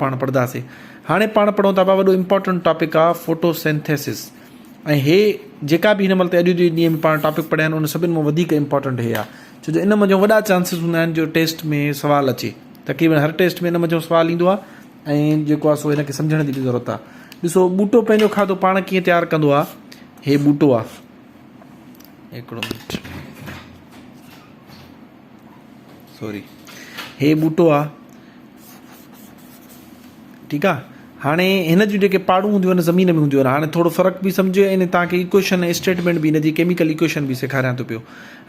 پاڻ پڙهنداسين. هاڻي پاڻ پڙهون ٿا پيا وڏو امپارٽنٽ ٽاپڪ آ فوٽو سينٿيسس ۽ هي جيڪا به هن مهل تائين اڄ جي ڏينهن ۾ پاڻ ٽاپڪ پڙهيا آهن ان سڀن مان وڌيڪ امپارٽنٽ هي آ ڇو جو ان منجهون وڏا چانسز هوندا آهن جو ٽيسٽ ۾ سوال اچي تقريبن هر ٽيسٽ ۾ ان منجهون سوال ايندو آ ۽ جيڪو آ سو هن کي سمجهڻ جي به ضرورت آ ڏسو ٻوٽو پنهنجو کاڌو پاڻ ڪيئن تيار ڪندو آ هي ٻوٽو آ هڪڙو منٽ سوري هي ٻوٽو آ ٺيڪ آ هاڻي هن جون جيڪي پاڙون هونديون آهن زمين ۾ هونديون آهن هاڻي ٿورو فرق به سمجهو ۽ توهان کي ايڪويشن ۽ اسٽيٽمينٽ به هن جي ڪيميڪل ايڪويشن به سيکاريان ٿو پيو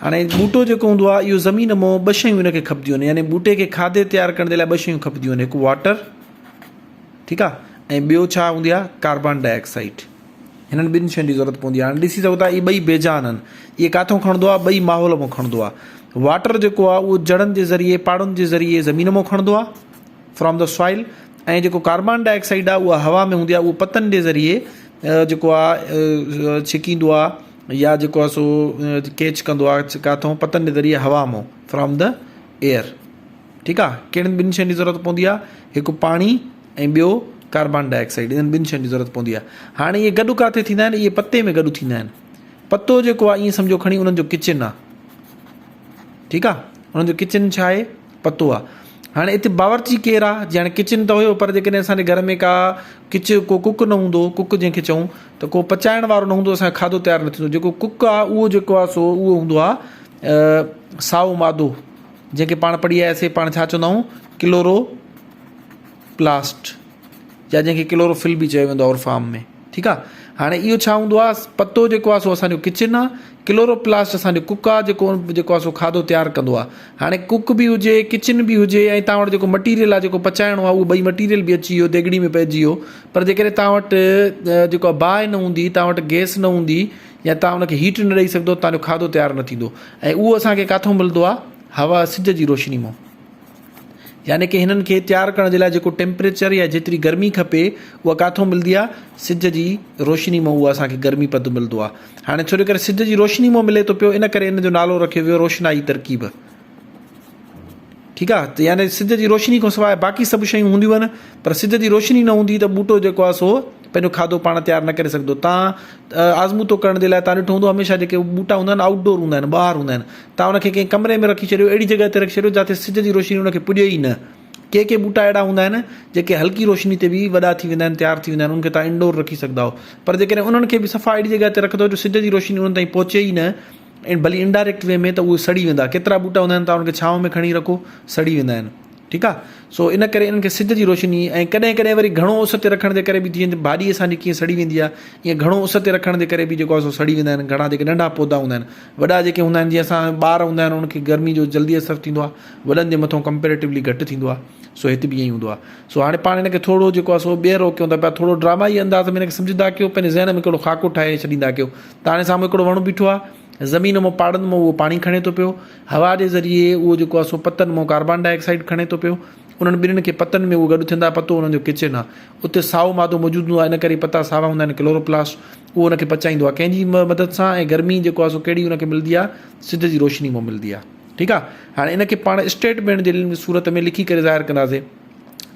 هاڻي ٻوٽو جيڪو هوندو آ اهو زمين مان ٻه شيون هن کي کپنديون آهن يعني ٻوٽي کي کاڌي تيار ڪرڻ جي لاء ٻه شيون کپنديون آهن هڪ واٽر ٺيڪ آ ۽ ٻيو ڇا هوندي آ ڪاربان ڊائي آڪسائيڊ هنن ٻن شين جي ضرورت پوندي آهي. هاڻي ڏسي سگهو ٿا اهي ٻئي بيجان آهن. اهي ڪاٿئون کڻندو آهي؟ ٻئي ماحول مان کڻندو آهي. واٽر جيڪو آهي اهو جڙن جي ذريعي پاڙن جي ذريعي زمين مان کڻندو آهي From the soil ۽ جيڪو ڪاربان ڊاء آڪسائيڊ آهي اها هوا ۾ هوندي آهي اهو پتن جي ذريعي جيڪو آهي ڇڪيندو آهي يا جيڪو آهي سو ڪيچ ڪندو آهي ڪاٿئون پتن جي ذريعي هوا مان From the air ٺيڪ آهي ڪهڙين ٻن شين جي ضرورت پوندي آهي هڪ پاڻي ۽ ٻيو ڪاربان ڊاء آڪسائيڊ انهن ٻن شين جي ضرورت پوندي آهي. هاڻي اهي گڏ ڪاٿي ٿيندا آهن؟ اهي پتي ۾ گڏ ٿيندا آهن. پتو جيڪو آهي ائين سمجهو کڻي انهن جو ڪچن آهي. ٺيڪ آهي انهن جو ڪچن ڇا آهي؟ پتو آهي. هاڻي اتي باورچي ڪير آهي؟ جي هاڻي ڪچن ته هيو پر جيڪڏهن اسان جي گهر ۾ ڪا ڪچ ڪو ڪڪ نه هوندو ڪڪ جنهن کي چئون ته ڪو پچائڻ وارو نه هوندو اسان جو کاڌو تيار نه ٿيندو جيڪو ڪڪ آهي اهو جيڪو آهي سو اهو هوندو آهي سائو مادو جنهن کي پاڻ پڙهي آياسي پاڻ ڇا چوندا آهيون ڪلورو پلاسٽ يا جنهن کي ڪلورو فل به چيو ويندو آهي عرف عام ۾ ٺيڪ آهي هاڻي اهو ڇا هوندو آهي پتو جيڪو آهي سو اسان جو ڪچن آهي ڪلورو پلاسٽ اسان جو ڪڪ آهي جيڪو جيڪو آهي سو کاڌو تيار ڪندو آهي هاڻي ڪڪ به هجي ڪچن به هجي ۽ توهان وٽ جيڪو مٽيريل آهي جيڪو پچائڻو آهي اهو ٻئي مٽيريل به اچي ويو ديڳڙي ۾ پئجي ويو پر جيڪڏهن توهان وٽ جيڪو آهي باهه نه هوندي توهان وٽ گئس نه هوندي يا توهان ان کي هيٽ نه ڏئي سگهندو توهان جو کاڌو تيار نه ٿيندو ۽ اهو اسان کي ڪاٿو ملندو آهي هوا سج جي روشني مان يعني ڪي هنن کي تيار ڪرڻ جي لاء جيڪو ٽيمپريچر يا جيتري گرمي کپي اها ڪاٿو ملدي آهي سج جي روشني مان اها اسان کي گرمي پد ملدو آهي هاڻي ڇو جو ڪري سج جي روشني مان ملي ٿو پيو ان ڪري ان جو نالو رکيو ويو روشنائي ترڪيب ٺيڪ آهي ته يعني سج جي روشني کان سواء باقي سڀ شيون هونديون آهن پر سج جي روشني نه هوندي ته ٻوٽو جيڪو آهي سو پنهنجو کاڌو پاڻ تيار نه ڪري سگهندو تان آزمودو ڪرڻ جي لاء تان ڏٺو هوندو هميشه جيڪي ٻوٽا هوندا آهن آئوٽ ڊور هوندا آهن ٻاهر هوندا آهن تان ان کي ڪنهن ڪمري ۾ رکي ڇڏيو اهڙي جڳهه تي رکي ڇڏيو جاتي سج جي روشني ان کي پڄي ئي نه ڪي ڪي ٻوٽا اهڙا هوندا آهن جيڪي هلڪي روشني تي به وڏا ٿي ويندا آهن تيار ٿي ويندا آهن ان کي تان انڊور رکي سگهندا آهيو پر جيڪڏهن انهن کي به صفا اهڙي جڳهه تي رکندو جو سج جي روشني انهن تائين پهچي ئي نه ۽ ڀلي انڊائريڪٽ وي ۾ ته اهي سڙي ويندا ڪيترا ٻوٽا هوندا آهن تان ان کي ڇانو ۾ کڻي رکو سڙي ويندا آهن ٺيڪ آ سو ان ڪري انهن کي سج جي روشني ۽ ڪڏهن ڪڏهن وري گهڻو اس تي رکڻ جي ڪري به جيئن ڀاڄي اسان جي ڪيئن سڙي ويندي آ ائين گهڻو اس تي رکڻ جي ڪري به جيڪو آ سو سڙي ويندا آهن گهڻا جيڪي ننڍا پوڌا هوندا آهن وڏا جيڪي هوندا آهن جيئن اسان ٻار هوندا آهن انهن کي گرمي جو جلدي اثر ٿيندو آ وڏن جي مٿو ڪمپيريٽولي گهٽ ٿيندو آ سو هت به ائين ئي هوندو آ سو هاڻي پاڻ هن کي ٿورو جيڪو آ سو ٻيهر روڪيون ٿا پيا ٿورو ڊرامائي انداز ۾ هن کي سمجهندا ڪيو پنهنجي ذهن ۾ هڪڙو خاڪو ٺاهي ڇڏيندا ڪيو ته هاڻي سامهون هڪڙو وڻ بيٺو آ زمين مان پاڙن مان اهو پاڻي کڻي ٿو پيو، هوا جي ذريعي اهو جيڪو آهي سو پتن مان ڪاربان ڊاء آڪسائيڊ کڻي ٿو پيو، انهن ٻنهين کي پتن ۾ اهو گڏ ٿيندا، پتو انهن جو ڪچن آهي، اتي سائو مادو موجود هوندو آهي ان ڪري پتا ساوا هوندا آهن ڪلوروپلاسٽ اهو ان کي پچائيندو آهي ڪنهن جي مدد سان ۽ گرمي جيڪو آهي سو ڪهڙي ان کي ملندي آهي سج جي روشني مان ملندي آهي ٺيڪ آهي هاڻي ان کي پاڻ اسٽيٽمينٽ جي صورت ۾ لکي ڪري ظاهر ڪنداسين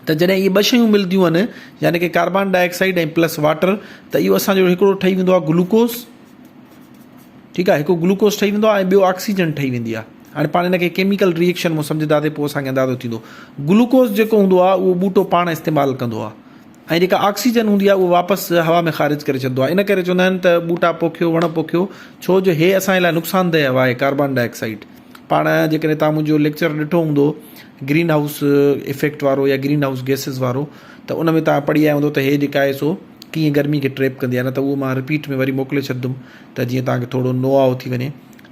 ته جڏهن اهي ٻه شيون ملنديون آهن يعني ڪي carbon dioxide ۽ plus water ته اهو اسان جو هڪڙو ٺهي ويندو آهي گلوڪوز ٺيڪ آهي هڪ گلوڪوز ٺهي ويندو آهي ۽ ٻيو آڪسيجن ٺهي ويندي آهي هاڻي پاڻ ان کي ڪيميڪل ريئيڪشن مون سمجهنداسين پوء اسان کي اندازو ٿيندو گلوڪوز جيڪو هوندو آهي اهو ٻوٽو پاڻ استعمال ڪندو آهي ۽ جيڪا آڪسيجن هوندي آهي اهو واپس هوا ۾ خارج ڪري ڇڏندو آهي ان ڪري چوندا آهن ته ٻوٽا پوکيو وڻ پوکيو ڇو جو هي اسان لاء نقصان ده هوا آهي ڪاربان ڊاء آڪسائيڊ پاڻ جيڪڏهن تان منهنجو ليڪچر ڏٺو هوندو گرين هائوس افيڪٽ وارو يا گرين هائوس گيسز وارو ته ان ۾ تان پڙهي آيا هوندو ته هي جيڪا آهي سو ڪيئن گرمي کي ٽريپ ڪندي آهي نه ته اهو مان رپيٽ ۾ وري موڪلي ڇڏندم ته جيئن توهان کي ٿورو نو آئو ٿي وڃي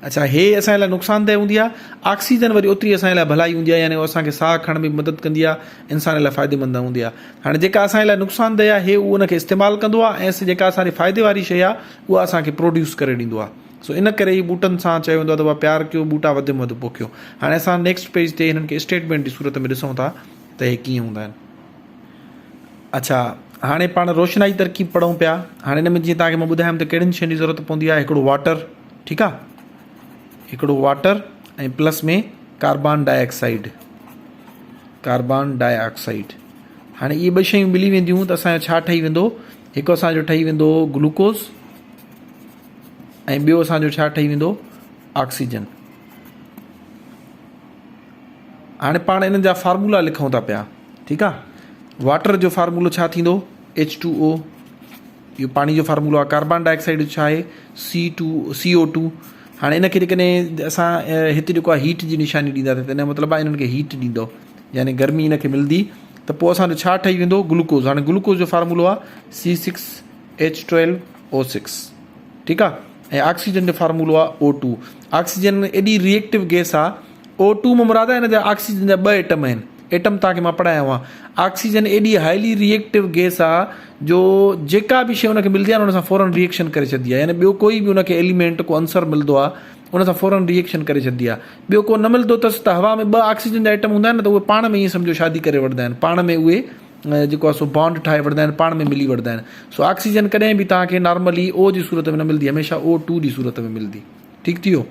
اڇا هي اسان لاء نقصان ده هوندي آهي آڪسيجن وري اوتري اسان لاء ڀلائي هوندي آهي يعني اسان کي ساهه کڻڻ ۾ مدد ڪندي آهي انسان لاء فائديمند هوندي آهي هاڻي جيڪا اسان لاء نقصان ده آهي هي اهو ان کي استعمال ڪندو آهي ۽ جيڪا اسان جي فائدي واري شيء آهي اها اسان کي پروڊيوس ڪري ڏيندو آهي سو ان ڪري ئي ٻوٽن سان چيو ويندو آهي ته بابا پيار ڪيو ٻوٽا وڌ ۾ وڌ پوکيو هاڻي اسان نيڪسٽ پيج تي هنن کي اسٽيٽمينٽ جي صورت ۾ ڏسون ٿا ته هي ڪيئن هوندا آهن اڇا هاڻي پاڻ روشنائي ترڪيب پڙهون پيا هاڻي ان ۾ جيئن توهان کي مان ٻڌايم ته ڪهڙين شين جي ضرورت پوندي آهي هڪڙو واٽر ٺيڪ آهي هڪڙو water ۽ plus ۾ carbon dioxide carbon dioxide هاڻي اهي ٻه شيون ملي وينديون ته اسان جو ڇا ٺهي ويندو؟ هڪ اسان جو ٺهي ويندو گلوڪوز ۽ ٻيو اسان جو ڇا ٺهي ويندو؟ آڪسيجن. هاڻي پاڻ انهن جا فارمولا لکون ٿا پيا ٺيڪ آ. واٽر جو فارمولو ڇا ٿيندو؟ ايڇ ٽو او اهو پاڻي جو فارمولو آهي. ڪاربان ڊاء آڪسائيڊ جو ڇا آهي؟ سي ٽو سي او ٽو. هاڻي ان کي جيڪڏهن اسان هتي جيڪو آهي هيٽ جي نشاني ڏينداسين ته ان جو مطلب آهي انهن کي هيٽ ڏيندو يعني گرمي ان کي ملندي ته پوء اسان جو ڇا ٺهي ويندو؟ گلوڪوز. هاڻي گلوڪوز جو فارمولو آهي C six H twelve O six ٺيڪ آهي ۽ آڪسيجن جو فارمولو آهي او ٽو. آڪسيجن ايڏي ريئيڪٽو گيس آهي او ٽو مان مراد آهي ان جا آڪسيجن جا ٻه ايٽم آهن. ايٽم توهان کي مان پڙهايا هئا. آڪسيجن ايڏي هائلي ريئيڪٽو گيس آهي جو جيڪا به شيء ان کي ملدي آهي ان سان فورن ريئيڪشن ڪري ڇڏندي آهي يعني ٻيو ڪوئي به ان کي ايليمينٽ ڪو عنصر ملدو آهي ان سان فورن ريئيڪشن ڪري ڇڏندي آهي. ٻيو ڪو نه ملدو اٿس ته هوا ۾ ٻه آڪسيجن جا ايٽم هوندا آهن نه ته اهي پاڻ ۾ ائين سمجهو شادي ڪري وٺندا آهن پاڻ ۾ اهي جيڪو آهي سو بانڊ ٺاهي وٺندا آهن پاڻ ۾ ملي وٺندا آهن. سو آڪسيجن ڪڏهن به توهان کي نارملي او جي صورت ۾ نه ملدي هميشه او ٽو جي صورت ۾ ملدي. ٺيڪ ٿي ويو.